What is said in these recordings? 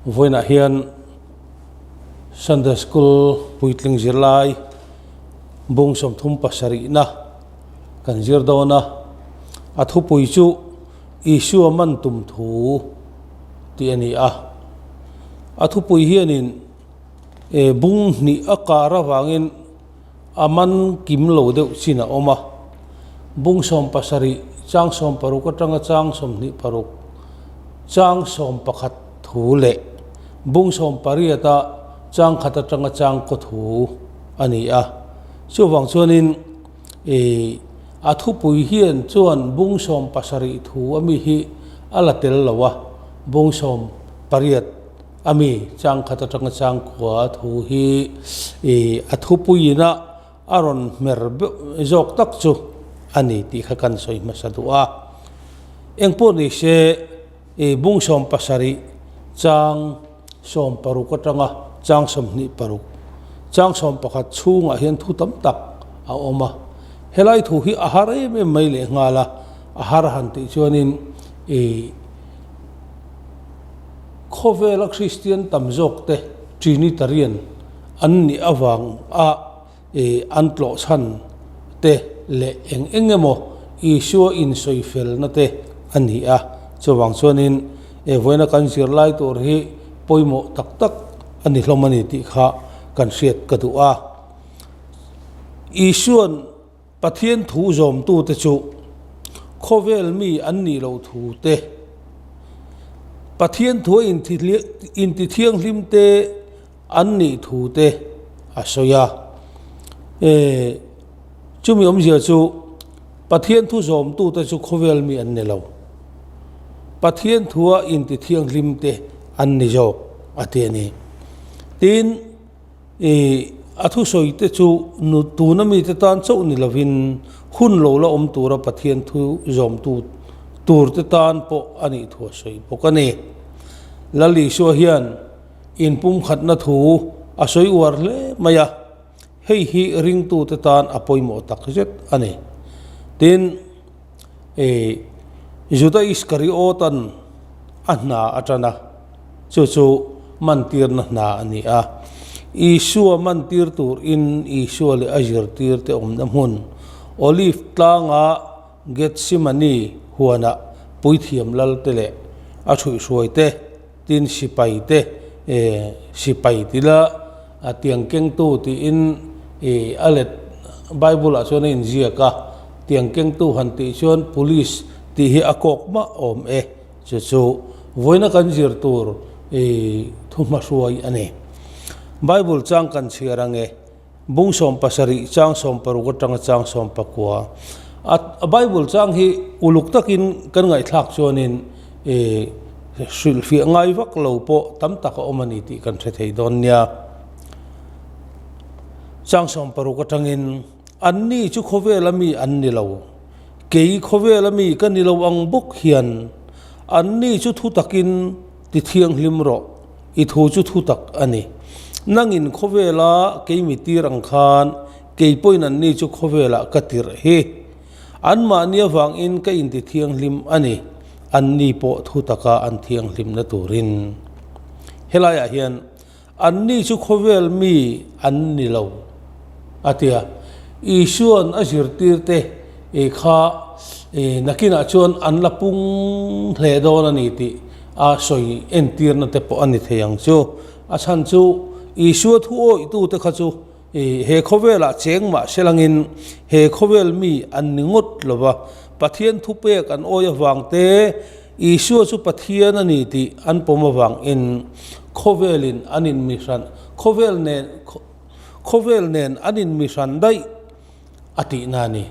Vawiinah hian Sunday School puitling zirlai bung 37na kan zir dawn a, a thupui chu Isua man tum thu tih a ni a. A thupui hianin bung hnih a kar avangin a man kim lo deuh chin a awm a, bung 70 chang 60 atanga chang 26 chang 11 thu leh bung 18 a chang khat atanga chang kaw thu a ni a. Chuvang chuanin ih a thupui hian chuan bung 70 thu ami hi a la tel lo a, bung 18 A mi chang khat atanga chang khua thu hi ih a thupuiin a a rawn hmer zawk tak chu a ni tih kha kan sawi hmasa duh a. Engpawh ni se ih bung 70 chang 60 atanga chang 26 chang 11 chhungah hian thu tam tak a awm a. Helai thu hi a har em em mai leh nghal a, a har han tih chuanin ih. Khawvela Kristian tam zawkte Trinitarian an nih avang a an tlawh chhan te leh eng eng emaw Isua insawifelna te a ni a. Chuvang chuanin vawiina kan zirlai tur hi pawimawh tak tak a ni hlawm a ni tih kha kan hriat ka duh a. Isua'n Pathian thu zawmtute chu khawvel mi an nih loh thu te, Pathian thua intithianghlim te an nih thu te a sawi a. Chumi awmzia chu Pathian thu zawmtute chu khawvel mi an ni lo, Pathian thua intithianghlim te an ni zawk a ti a ni. Tin. I a thusawi te chu nu tuna mite tan chauh ni lovin hun lo la awm tura Pathian thu zawmtu tur te tan pawh a nih thu a sawi bawk a ni. Lal Isua hian inpumkhatna thu a sawi uar hle mai a, hei hi ringtute tan a pawimawh tak zet a ni. Tin, i Juda Iskariotan a hna a tan a. Chu chu mantirna hna a ni a. Isua mantir turin Isua leh a zirtirte awmna hmun, Olive tlanga Gethsemane huanah puithiam lalte leh a hruihhruaite, tin sipaite, sipai tila tiang kengtu tiin a let Bible-ah chuan a inziak a, tiang kengtu han tih chuan police tih hi a kawk mah awm e. Chu chu vawiina kan zir tur i thuhmahruai a ni. Bible chang kan chhiar ange, bung 70 chang 60 atanga chang 19. A Bible chang hi uluk takin kan ngaihthlak chuanin i hrilhfiah ngai vak lo pawh tam tak a awm a ni tih kan hre thei dawn nia. Chang 60 atangin anni chu khawvela mi an ni lo. Kei khawvela mi ka ni lo ang bawk hian anni chu thu takin ti thianghlim rawh, i thu chu thu tak a ni. Nangin khawvela kei mi tir ang khan kei pawhin anni chu khawvelah ka tirh hi. Anmahni avangin ka inti thianghlim a ni, anni pawh thu taka an thianghlimna turin. Helaiah hian Anni chu khawvel mi an ni lo, a ti a. Isua'n a zirtirte kha nakinah chuan an la pung hle dawn a ni tih a sawi entirna te pawh a ni thei ang chu. A chhan chu Isua thu awihtute kha chu he khawvelah cheng mah se langin he khawvel mi an ni ngawt lo va, Pathian thupek an awi avang te, Isua chu Pathian a ni tih an pawm avangin khawvelin an inmihran, khawvel nen, khawvel nen an inmihran daih a tihna a ni.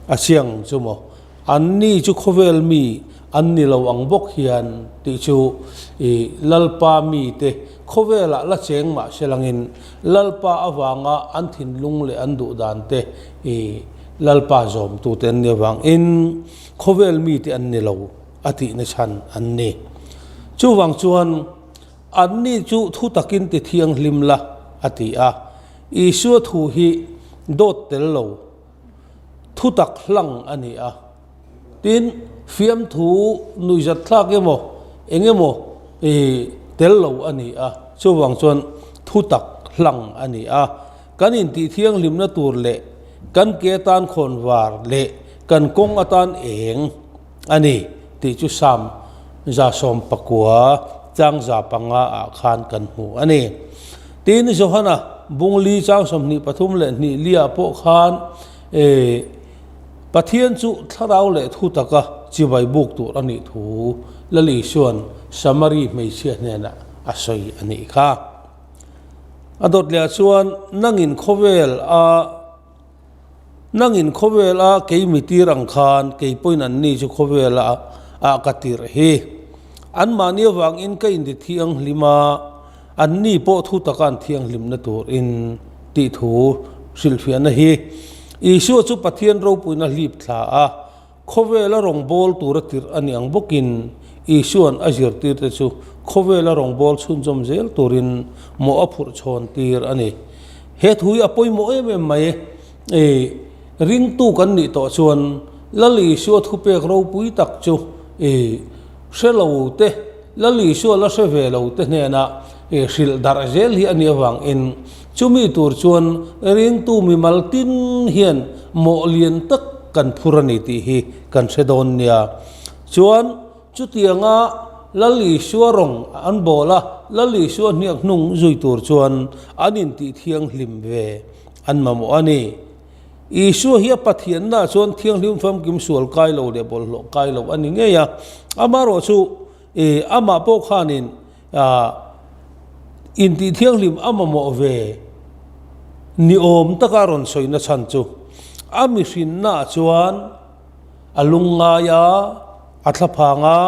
A chiang chu maw? Anni chu khawvel mi an ni lo ang bawk hian tih chu i Lalpa mite khawvelah la cheng mah se langin Lalpa avanga an thinlung leh an duhdan te i Lalpa zawmtute an ni avangin Khawvel mite an ni lo a tihna chhan an ni. Chuvang chuan anni chu thu takin ti thianghlim la a ti a. Isua thu hi dawt tel lo, thu tak hlang a ni a. Tin, fiamthu nuihzat thlak emaw eng emaw i. tel lo a ni a, chuvang chuan thutak hlang a ni a. Kan intihthianghlimna tur leh kan ke atan khawnvar leh kan kawng atan eng a ni tih chu Psalm 119 chang 5 ah khan kan hmu a ni. Tin, Johana bungli chang 23 leh hnih liah pawh khan Pathian chu thlarau leh thu taka chibai buk tur a nih thu Lal Isua'n Samari hmeichhia hnenah a sawi a nih kha. A dawt leh ah chuan nangin khawvel a nangin khawvel a kei mi tir ang khan kei pawhin an ni chu khawvel a ah ka tirh hi. Anmahni avangin ka inti thianghlim a, an ni pawh thu taka an thianghlimna turin tih thu hrilhfiahna hi Isua chu Pathian ropuina hlip thla a, Khawvela rawngbâwl tûra tirh a ni ang bawkin, Isua'n a zirtîrte chu khawvela rawngbâwl chhunzawm zêl tûrin mawh a phurh chhâwntîr a ni. He thu hi a pawimawh êm êm mai. I ringtu kan nih tawh chuan Lal Isua thupêk ropui tak chu i hre lo te, Lal Isua la hre ve lo te hnênah i hrilh darh zêl hi a nih avângin chumi tûr chuan ringtu mimal tin hian mawh lian tak kan phur a ni tih hi kan hre dawn nia. Chuan chutianga Lal Isua rawng an bawl a, Lal Isua hniak hnung zui tur chuan an intih thianghlim ve an mamawh a ni. Isua hi a Pathiannaah chuan thianghlim famkim sual kai lo leh bawlhhlawh kai lo a ni ngei a, amaherawhchu amah pawh khanin Intih thianghlim a mamawh ve ni awm taka rawn sawi na chhan chu a mihrinnaah chuan a lungngai a, a thlaphang a,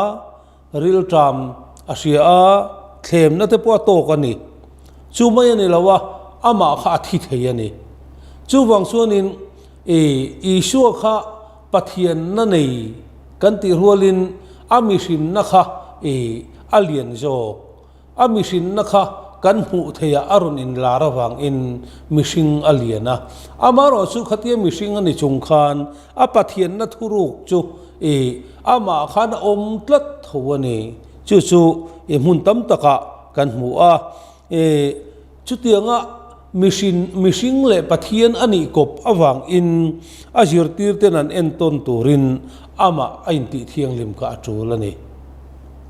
rilṭam a hria a, thlemna te pawh a tawk a ni. Chu mai a ni lo a, amah kha a thi thei a ni. Chuvang chuanin Isua kha Pathianna nei kan tih rualin a mihrinna kha a lian zawk. A mihrinna kha kan hmuh theihah a rawn inlar avangin mihring a lian a. Amaherawh chu khatia mihring a ni chung khan a Pathianna thuruk chu amah khan a awm tlat tho a ni. Chu chu hmun tam takah kan hmu a. Chutianga mihrin, mihring leh Pathian a nih kawp avangin a zirtirten an entawn turin amah a intih thianghlim kha a tul a ni.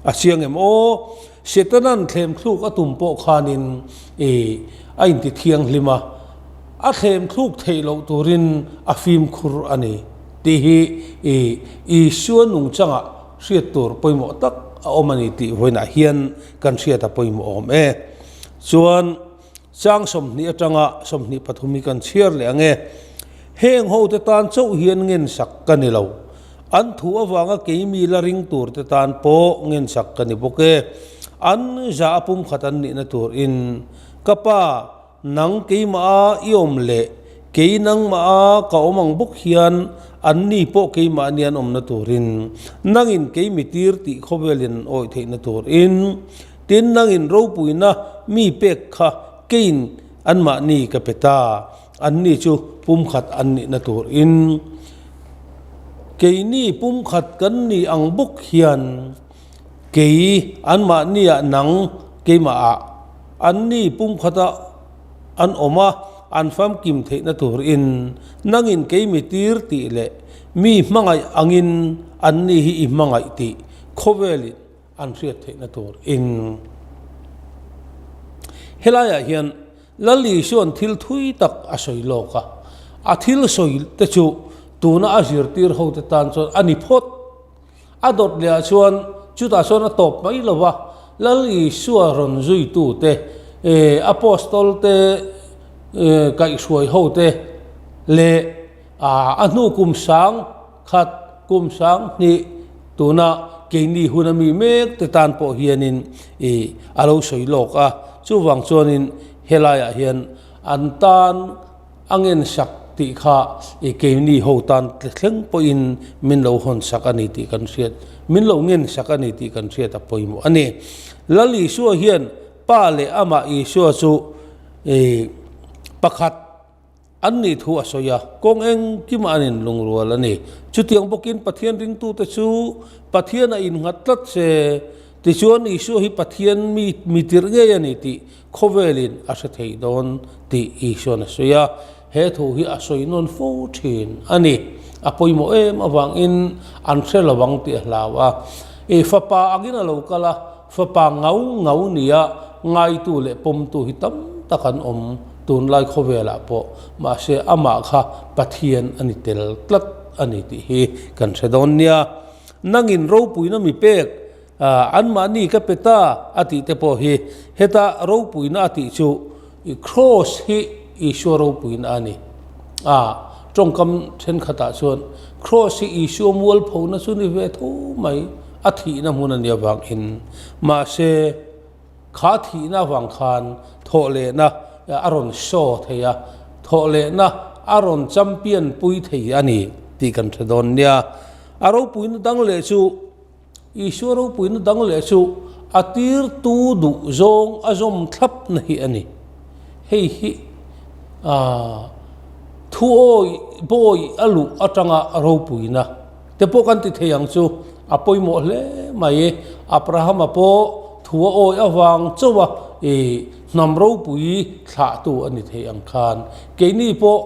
A chiang em aw? Setanan thlemthluk a tum pawh khanin i a inti thianghlim a, a thlemthluk theih loh turin a fimkhur a ni tih hi i Isua nungchangah hriat tur pawimawh tak a awm a ni tih vawiinah hian kan hriat a pawimawh awm e. Chuan chang 20 atanga 23 hi kan chhiar leh ang e. Heng hote tan chauh hian ngensak ka ni lo. An thu avanga keimi la ring turte tan pawh ngensak ka ni bawk e. An za a pumkhat an nihna turin ka pa nang keimaha i awm leh kei nangmaha ka awm ang bawk hian anni pawh keimahni an awmna turin nangin keimi tir tih khawvelin an awih theihna turin Tin, nangin ropuina mi pek kha keiin anmahni ka pe ta, anni chu pumkhat an nihna turin. Keini pumkhat kan ni ang bawk hian kei anmahniah nang keimahah anni pumkhata an awm a, an famkim theihna turin nangin kei mi tir tih leh mi hmangaih angin anni hi i hmangaih tih khawvelin an hriat theihna tur in helaiah hian Lal Isua'n thil thui tak a sawi lawk a, a thil sawi te chu tuna a zirtir ho te tan chuan a ni phawt. A dawt leh ah chuan chutah chuan a tawp mai lo va, Lal Isua rawn zuitu te, Apostol te kaihhruai ho te leh a hnu kum sang Khat kum 2000 tuna keini hun a mi mek te tan pawh hianin ih a lo sawi lawk a, chuvang chuanin helaiah hian an tan a ngensak tih kha ih keini ho tan thleng pawhin min lo hawnsak a ni tih kan hriat, min lo ngensak a ni tih kan hriat a pawimawh a ni. Lal Isua hian Pa leh amah Isua chu ih pakhat, An nih thu a sawi a, kawng engkimah an inlungrual a ni. Chutiang bawkin Pathian ringtute chu Pathian a innghat tlat se, Tichuan Isua hi Pathian mi mi tirh ngei a ni tih khawvelin a hre thei dawn tih Isua'n a sawi a. He thu hi a sawi nawn fo thin a ni. A pawimawh em avangin an hre lo ang tih a hlau a. I fapa angin a lo kal a, fapa ngau ngau nia ngaitu leh pawmtu hi tam tak an awm tunlai khawvelah pawh. Mahse amah kha Pathian a ni tel tlat a ni tih hi kan hre dawn nia. Nangin ropuina mi pek anmahni ka pe ta a tih te pawh hi heta ropuina a tih chu i Kraws hi Isua ropuina a ni. A tawngkam thenkhatah chuan Kraws hi Isua mualphona chu ni ve tho mai a thihna hmun a nih avangin mahse Kha thihna avang khan thawhlehna a rawn show thei a, thawhlehna a rawn champion pui thei a ni tih kan hre dawn nia. A ropuina dang leh chu, Isua ropuina dang leh chu a tirtu duh zawng a zawm thlapna hi a ni. Hei hi thu awi bawi a luh atanga ropuina te pawh kan ti thei ang chu a pawimawh hle mai. Abrahama pawh thu a awi avang chauh a i hnam ropui thlahtu a ni thei ang khan keini pawh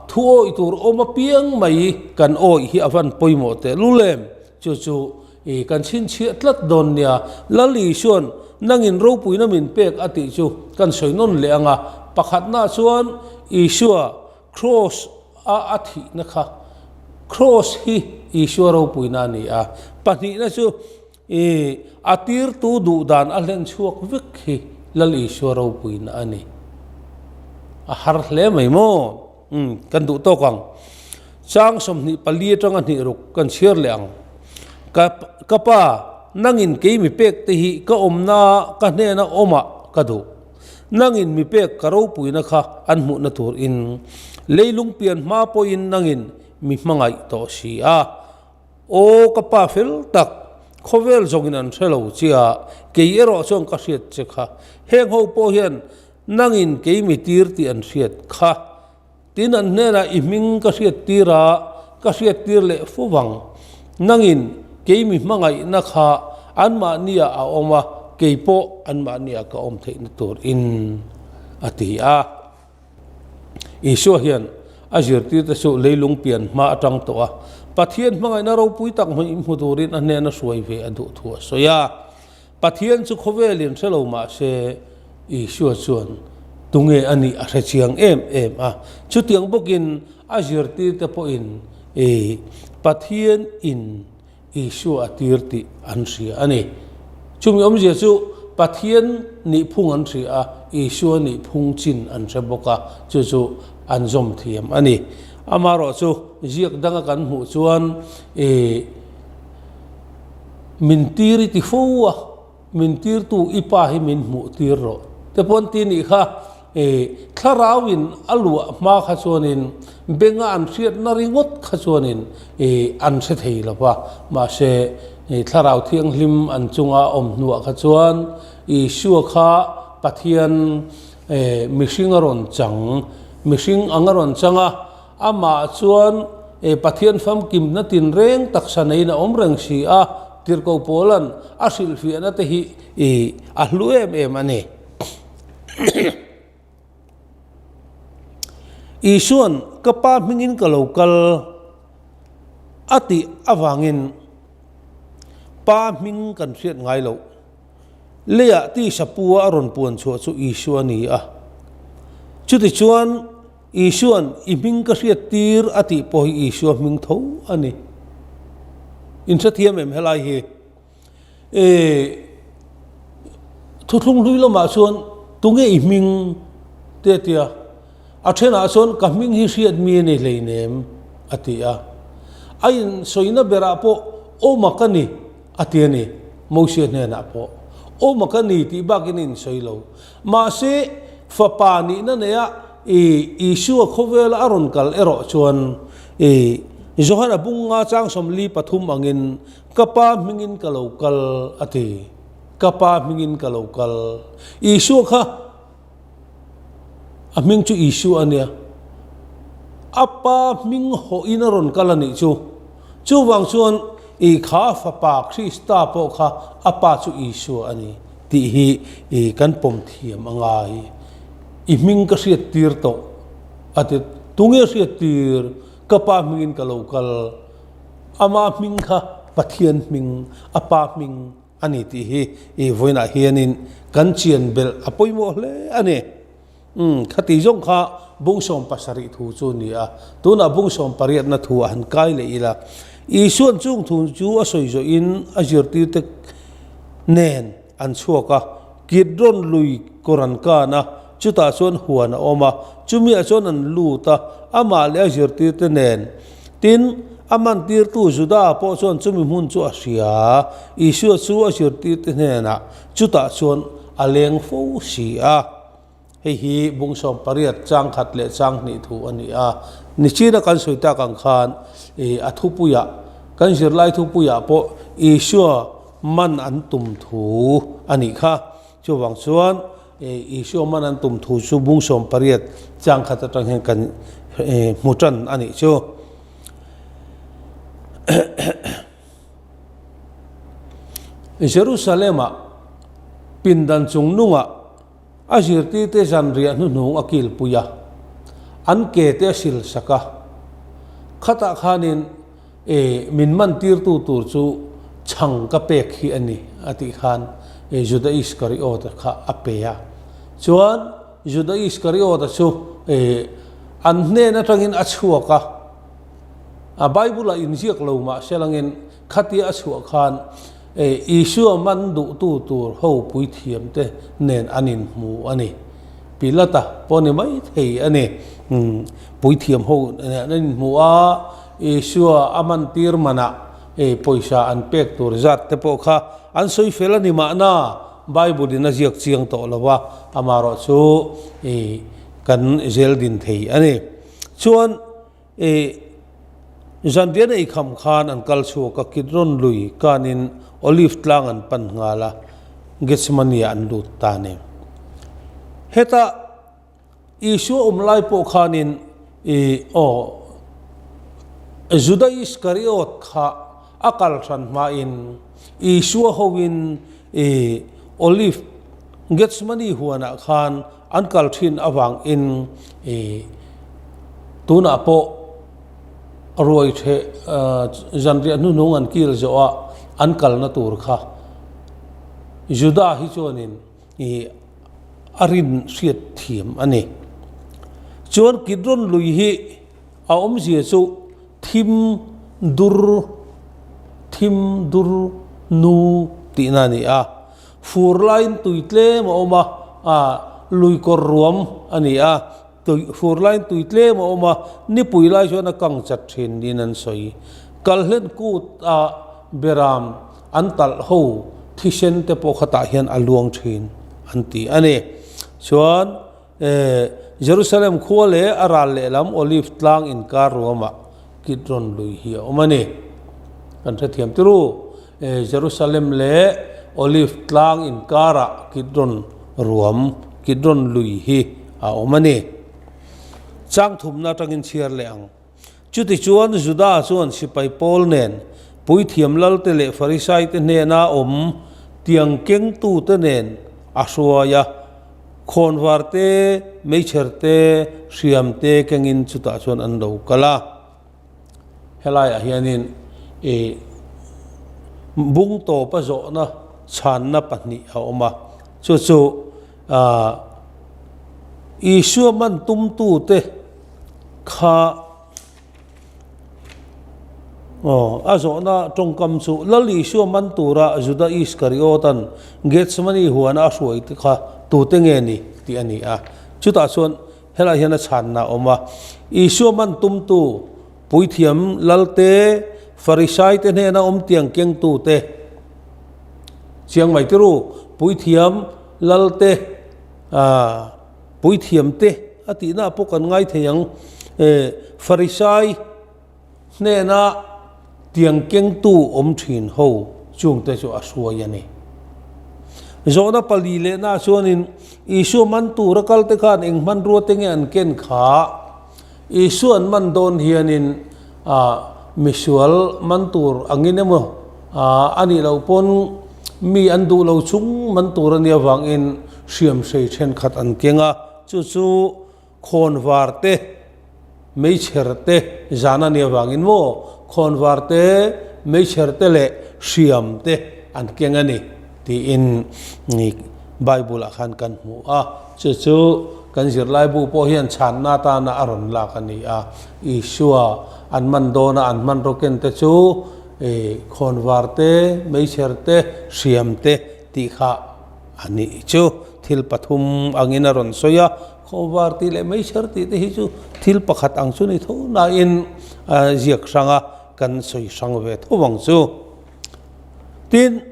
thu awi tur awm apiang mai kan awi hi a van pawimawh tehlul em? Chu chu i kan chhinchhiah tlat dawn nia. Lal Isua'n nangin ropuina min pek a tih chu kan sawi nawn leh ang a. Pakhatnaah chuan Isua Kraws a a thihna kha Kraws hi Isua ropuina a ni a. Pahnihna chu i a tirtu duh dan a hlen chhuak vek hi Lal Isua ropuina a ni. A har hle mai maw? Umm, kan duh tawk ang. Chang 24 atanga hnih ruk kan chhiar leh ang. Ka, ka pa, nangin kei mi pek te hi ka awmna ka hnena awmah ka duh. Nangin mi pek ka ropuina kha an hmuhna tur in leilung pian hma pawhin nangin mi hmangaih tawh si a. Aw ka pa fel tak, khawvel zawngin an hre lo chia, kei erawh chuan ka hriat che kha. Heng ho pawh hian Nangin kei mi tir tih an hriat kha. Tin an hnenah i hming ka hriat tir a, ka hriat tir leh fo vang. Nangin kei mi hmangaihna kha anmahniah a awm a, kei pawh anmahniah ka awm theihna tur in a ti a. Isua hian a zirtirte chu leilung pian hma atang tawh a, Pathian hmangaihna ropui tak hmang hmu turin a hnena hruai ve a duh thu a sawi a. Pathian chu khawvelin hre lo mah se, Isua chuan tunge a nih a hre chiang em em a. Chutiang bawkin a zirtirte pawhin i Pathian in Isua a tir tih an hria a ni. Chumi awmzia chu Pathian nih phung an hria a, Isua nih phung chin an hre bawk a, chu chu an zawm thiam a ni. Amaherawhchu ziak danga kan hmuh chuan i Min tir i ti fo a, min tirtu i pa hi min hmuh tir rawh. Te pawn ti nih kha i thlarauin a luah hma kha chuanin benga an hriatna ringawt kha chuanin i an hre thei lo va. Mahse i thlarau thianghlim an chunga awm hnuah kha chuan Isua kha Pathian mihring a rawn chang, mihring ang a rawn chang a, Amah chuan Pathian famkimna tinreng taksa neiin a awm reng si a, Tirhkoh Paula'n a hrilhfiahna te hi a hlu em em a ni. Isua'n ka Pa hmingin ka lo kal a tih avangin Pa hming kan hriat ngai loh. Leiah tisa pua a rawn puan chhuah chu Isua a ni a. Chutichuan Isua'n i hming ka hriat tir a tih pawh hi Isua hming tho a ni. In hrethiam em helai hi? E, thuthlung hlui lamah chuan tunge i hming te a ti a, a thenah chuan ka hming hi hriat mi a ni hleinem a ti a. A insawina berah pawh awma ka ni a ti a ni, Mosia hnenah pawh awma ka ni tih bakin a insawi lo. Mahse, fapa nihna neia i Isua khawvela a rawn kal erawh chuan i Johana bung nga chang 43 angin, Ka Pa hmingin ka lo kal, a ti. Ka Pa hmingin ka lo kal. Isua kha a hming chu Isua a nia. A Pa hming hawhin a rawn kal a nih chu. Chuvang chuan. I kha Fapa Krista pawh kha a Pa chu Isua a ni tih hi i kan pawm thiam a ngai. I hming ka hriat tir tawh a ti. Tunge hriat tir? Ka Pa hmingin ka lo kal. Ama hming kha Pathian hming, a Pa hming a ni tih hi i vawiinah hianin kan chian belh a pawimawh hle a ni. Umm, khati zawng kha bung 17 thu chu a ni a, tunah bung sawmpariatna thu a han kai leh ila. Isua'n chung thu chu a sawi zawhin a zirtirte nen an chhuak a, Kidron lui kawr an kan a, chutah chuan huan a awm a, chumiah chuan an lut a, amah leh a zirtirte nen. Tin, a mantirtu Juda pawh chuan chumi hmun chu a hria, Isua chu a zirtirte hnenah chutah chuan a leng fo si a. Hei hi bung 18 chang khat leh chang hnih thu a ni a. Nichina kan sawi tak ang khan ih a thupuiah, kan zirlai thupuiah pawh Isua man an tum thu a nih kha. Chuvang chuan ih Isua man an tum thu chu bung 18 chang khat atang hian kan hmu tan a nih chu. Jerusalem-ah pindan chung nungah a zirtirte zanriah hnuhnung a kilpui a, an ke te a sil sak a. Khatah khanin e min man tirtu tur chu chhang ka pek hi a ni a tih khan e Juda Iskariota kha a pe a. Chuan Juda Iskariota chu e an hnen atangin a chhuak a, a Bible-ah inziak lo mah se langin Khatia a chhuah khan Isua man duhtu tur ho puithiamte nen an inhmu a ni. Pilata pawh ni mai thei a ni. Puithiam ho nen an inhmu a, Isua a man tir manah pawisa an pek tur zat te pawh kha an sawi fel a ni mahna Bible in a ziak chiang tawh lo va, amaherawh chu kan zel din thei a ni. Chuan. I zanrian ei kham khan an kal chhuak a, Kidron lui kanin Olive tlang an pan nghal a, Gethsemane-ah an lut ta a ni. Heta Isua awm lai pawh khanin i aw Juda Iskariot kha a kal hran hmain Isua hoin i Olive Gethsemane huanah khan An kal thin avangin i tunah pawh ruai theh zanriah hnuhnung an kil zawh a an kalna tur kha Juda hi chuanin i a rin hriat thiam a ni. Chuan Kidron lui hi a awmzia chu thim dur thim dur nu tihna a ni a. Fur laiin tui tlem a awm a, ah lui kawr ruam a ni a, tui fur laiin tui tlem a awm a, nipui lai chuan a kang chat thin niin an sawi. Kalhlen kut ah beram an talh ho thisen te pawh khatah hian a luang thin an ti a ni. Chuan eh Jerusalem khua leh a ral lehlam Olive tlang inkar ruamah Kidron lui hi a awm a ni. Kan hrethiam tir u. Jerusalem leh Olive tlang inkarah Kidron ruam, Kidron lui hi a awm a ni. Chang thumna atangin chhiar leh ang. Chutichuan Juda chuan sipai pawl nen puithiam lalte leh Farisaite hnena awm tiang kengtute nen a hruai a, khawnvar te, meichher te, hriam te kengin chutah chuan an lo kal a. Helaiah hianin ih bung tawpa zawhna chhanna pahnih a awm a, chu chu ah Isua man tumtute kha aw a zawhna tawngkam chu Lal Isua man tura Juda Iskariotan Gethsemane huana a hruai te kha tute nge ni tih a ni a, chutah chuan Helaiah hian a chhanna a awm a, Isua man tumtu, puithiam lalte, Farisaite hnena awm tiang kengtute, chiang mai tiru, puithiam lalte, ah, puithiamte a tihna pawh kan ngai thei ang, eh, Farisai hnena tiang kengtu awm thin ho chungte chu a hruai a ni. Zawhna pali lehna chuanin Isua man tura kalte khan eng hmanrua te nge an ken kha? Isua an man dawn hianin misual man tur angin emaw? A nih loh pawn mi an duh lo chung man tur a nih avangin hriamhrei thenkhat an keng a, chu chu khawnvar te, meichher te zan a nih avangin maw khawnvar te, meichher te leh hriam te an keng a ni tiin Bible ah khan kan hmu a, chu chu kan zirlaibu pawh hian chhanna atana a rawn lak a ni a, Isua an man dawna an hmanraw ken te chu khawnvar te, meichher te, hriam te tih kha a nih chu thil pathum angin a rawn sawi a, khawnvar tih leh meichher tih te hi chu thil pakhat ang chu ni tho nain a ziak hrang a, kan sawi hrang ve tho ang chu. Tin,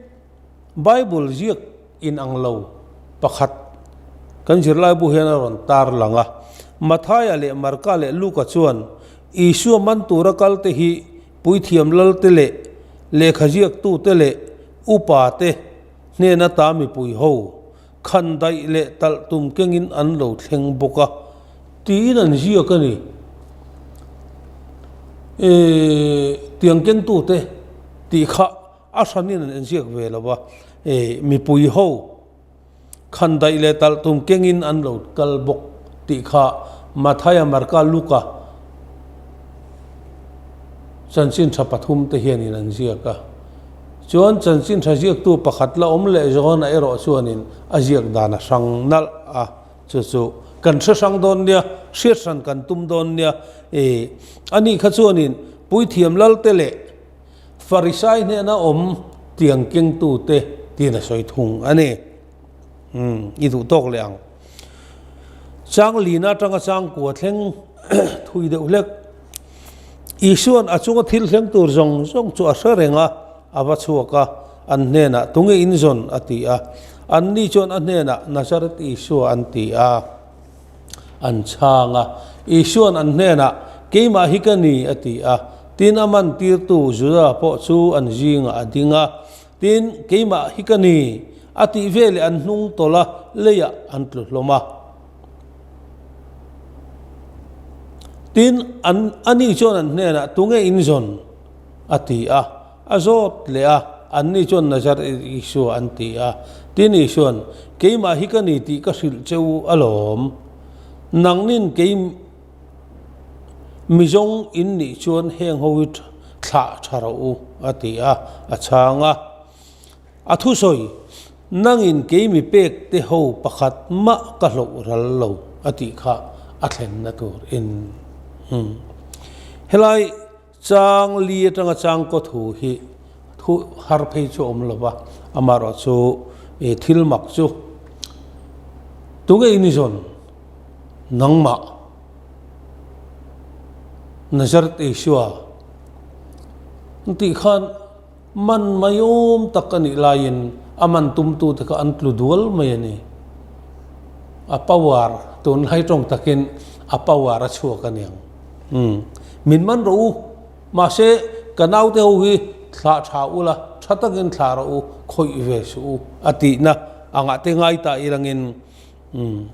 Bible ziak inang lo pakhat kan zirlaibu hian a rawn tar lang a, Mathaia leh Marka leh Luka chuan Isua man tura kalte hi Puithiam lalte leh lehkha ziaktute leh upate hnena ta mipui ho khan daih leh talh tum kengin an lo thleng bawk a, tiin an ziak a ni. Tiang kengtute tih kha a hranin an inziak ve lo va, mipui ho Khan daih leh talh tum kengin an lo kal bawk tih kha Mathaia, Marka, Luka chanchin tha pathum te hianin an ziak a. Chuan chanchin tha ziaktu pakhat la awm leh Johana erawh chuanin a ziak dan a hrang nalh a, chu chu kan hre hrang dawn nia, hriat hran kan tum dawn nia. Ani kha chuanin Puithiam Lalte leh Farisai hnena awm tiang kengtute tiin a sawi thung a ni. Umm, i duh tawk leh ang. Chang lina atanga chang kua thleng thui deuh hlek. Isua'n a chunga thil thleng tur zawng zawng chu a hre reng a, a va chhuak a, an hnenah, Tunge in zawn? a ti a. Anni chuan a hnenah, Nazareth Isua an ti a. An chhang a. Isua'n an hnenah, Keimah hi ka ni, a ti a. Tin, a mantirtu Juda pawh chu an zingah a ding a. Tin, Keimah hi ka ni, a tih veleh an hnung tawlh a, leiah an tlu hlawm a. Tin, an, ani chuan an hnenah, Tunge in zawn? a ti a. A zawt leh a, anni chuan Nazareth Isua an ti a. Tin Isua'n, Keimah hi ka ni tih ka hrilh che u alawm. Nangnin kei mizawng in nih chuan heng ho hi thlah tha rawh u, a ti a, a chhang a. A thusawi, Nangin kei mi pek te ho pakhat mah ka hloh ral lo, a tih kha a thlenna tur in. Helai. Chang li atanga chang kaw thu hi thu har phei chu a awm lo va, amaherawh chu thil mak chu tunge i ni zawn? Nangmah Nazareth Isua an tih khan man mai awm tak a nih laiin a man tumtute kha an tlu dual mai a ni. A power tunlai tawng takin a power a chhuak a niang. Umm, min man rawh u. Mahse, ka naute ho hi thlah tha ula, tha takin thlah rawh u, khawih ve suh u, a tihna angah te ngai ta ilangin. Umm.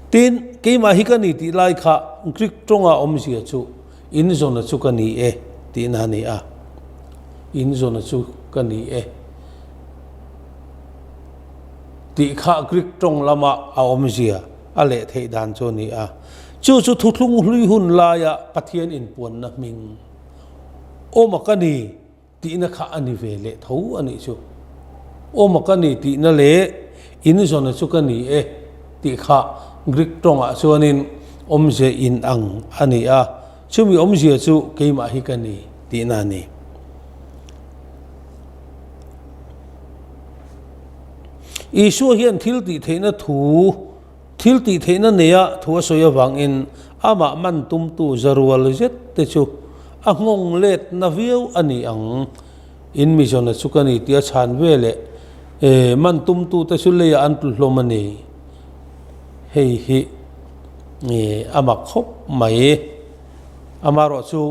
Tin, keimah hi ka ni tih lai kha Greek tawnga awmzia chu in zawna chu ka ni e tihna a ni a. In zawna chu ka ni e tih kha Greek tawng lama a awmzia. a leh theih dan chu a ni a. Chu chu thuthlung hlui hun laia Pathian inpuanna hming awma ka ni tihna kha a ni ve leh tho a nih chu. Awma ka ni tihna leh inzawna chu ka ni e tih kha Greek tawngah chuanin awmzia inang a ni a, chumi awmzia chu keimah hi ka ni tihna a ni. Isua hian thil tih theihna thu, thil tih theihna neia thu a sawi avangin amah man tumtu zarual zet te chu a nghawng let na viau a ni ang. In mizawna chu ka ni tih a chhan ve leh e, man tumtu te chu leiah an tlu hlawm a ni. Hei hi e, a mak khawp mai. Amaherawh chu.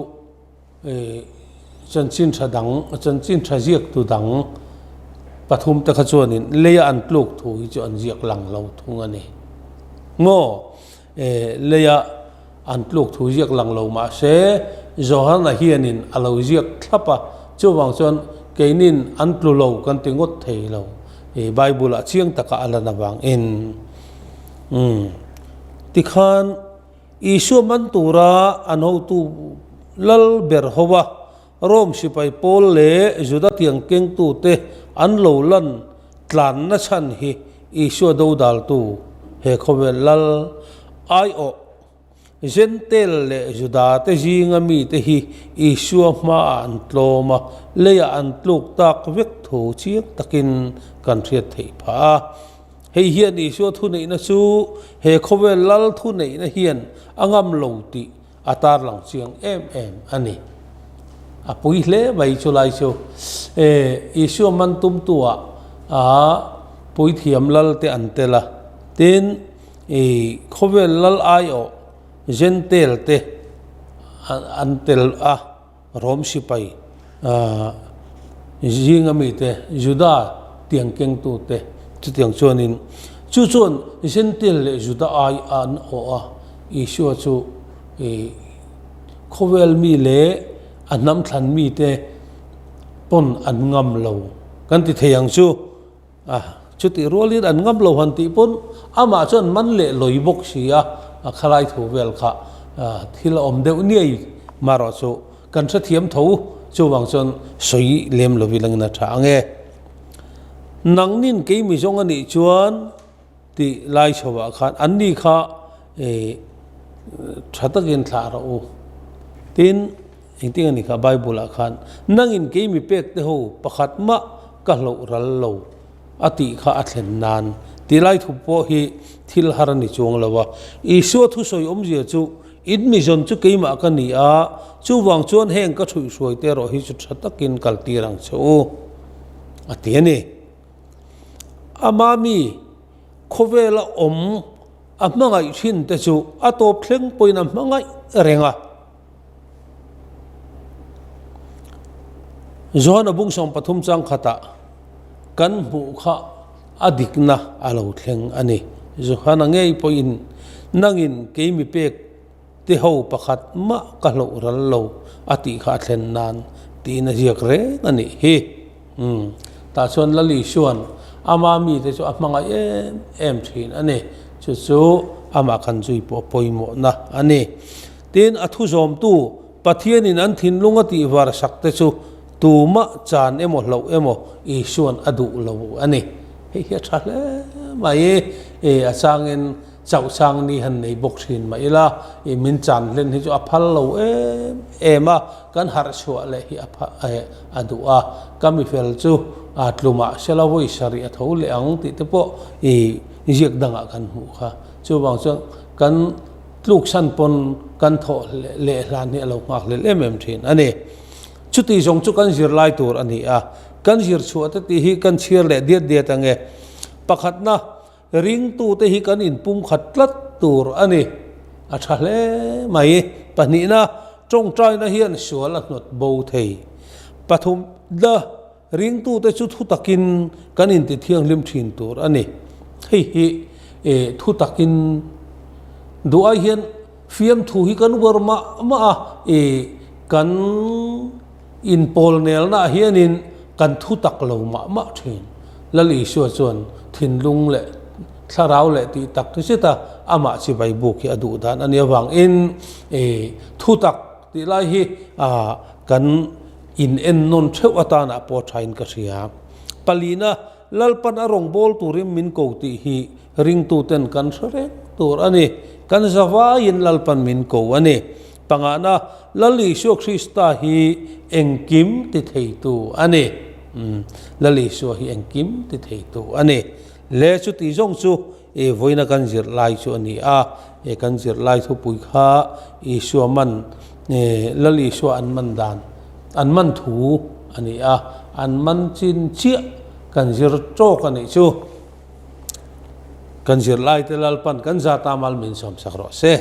Chanchin tha dang, chanchin tha ziaktu dang pathum te kha chuanin leia an tluk thu hi chu an ziak lang lo thung a ni. Maw? Leia an tluk thu ziak lang lo mahse Johana hianin a lo ziak thlap a, chuvang chuan Keinin an tlu lo kan ti ngawt thei lo. I Bible ah chiang taka a lan avangin. Umm. Tikhan Isua man tura an hotu lal ber ho a, Rome sipai pawl leh Juda tiang kengtute an lo lan tlanna chhan hi Isua dodaltu he khawvel lal aiawh Jentail leh Judate zinga mite hi Isua hmaah an tlawm a, leiah an tluk tak vek thu chiang takin kan hriat theih phah a. Hei hian Isua thuneihna chu he khawvel lal thuneihna hian a ngam lo tih a tarlang chiang em em a ni. A pui hle mai chu lai chu. E, Isua man tumtuah a puithiam lal te an tel a, tin, I khawvel lal aiawh Jentail te an tel a, Rom sipai zinga mite Juda tiang kengtu te chutiang chuanin chu chuan Jentail leh Juda ai an awh a, Isua chu i khawvel mi leh a hnam thlan mite pawn an ngam lo kan ti thei ang chu. A, chutih rualin an ngam lo han tih pawn amah chuan man leh lawi bawk si a, a khalai thu vel kha thil a awm deuh niai marawh chu kan hrethiam tho chuvang chuan sawi lem lovin angin a tha ang e. Nangnin kei mi zawng a nih chuan tih lai chhoah khan anni kha tha takin thlah rawh u. Tin. Engtin a ni kha Bible ah khan nangin kei mi pek te ho pakhat mah ka hloh ral lo a tih kha a thlen nan ti lai thu pawh hi thil har a ni chuang lo a. Isua thusawi awmzia chu in mi zawn chu keimah ka ni a, chuvang chuan heng ka thuihhruai te erawh hi chu tha takin kal tir ang che u a ti a ni. Ama mi khawvela awm a hmangaih thin te chu a tawp thleng pawhin a hmangaih reng a. Johana bung 13 chang khatah kan hmuh kha a dikna a lo thleng a ni. Johana ngei pawhin nangin kei mi pek te ho pakhat mah ka hloh ral lo a tih kha a thlen nan tiin a ziak reng a nih hi. Umm, tah chuan Lali chuan ama mite chu a hmangaih em em thin a ni. Chu chu amah kan zui pawh pawimawhna a ni. Tin, a thu zawmtu Pathianin an thinlung a tihvar sak te chu tumah chan emaw hloh emaw Isua'n a duh lo a ni. Hei hi a tha hle mai. E, a changin chauh chang ni han nei bawk thin mah ila, i min chan hlen hi chu a phal lo em em a, kan harh chhuah leh hi a duh a, ka mifel chu a tlumah sela vawi sarih a tho leh ang tih te pawh i ziak dangah kan hmuh kha. Chuvang chuan kan tluksan pawn kan thawh leh hlan hi a lo nghak hlel em em thin a ni. Chuti zawng chu kan zirlai tur a ni a, kan zir chhuah te tih hi kan chhiar leh diat diat ang e. Pakhatna, ringtute hi kan inpumkhat tlat tur a ni. A tha hle mai. Pahnihna, tawngtaina hian sual a hnawt bo thei. Pathumna, Ringtute chu thu takin kan intithianghlim thin tur a ni. Hei hi thu takin duh ai hian fiamthu hi kan uar mah mah a, kan inpawlnelnaah hianin kan thu tak lo mah mah thin. Lal Isua chuan thinlung leh thlarau leh tih tak zeta amah chibai buk hi a duh dan a nih avangin thu tak tih lai hi kan In en nawn theuh atanah pawh thain ka hria. Palina, Lalpan a rawn bawl turin min ko tih hi ringtuten kan hre reng tur a ni. Kan zavaiin Lalpan min ko a ni. Pangana, Lal Isua Krista hi engkim ti theitu a ni. Umm, Lal Isua hi engkim ti theitu a ni. Le chuti zawng chu e vawiina kan zirlai chu a ni a, e kan zirlai thupui kha Isua man e Lal Isua an man dan, an man thu a ni a, an man chin chiah kan zir tawk a nih chu. Kan zirlai te Lalpan kan zata mal min sawmsak rawh se.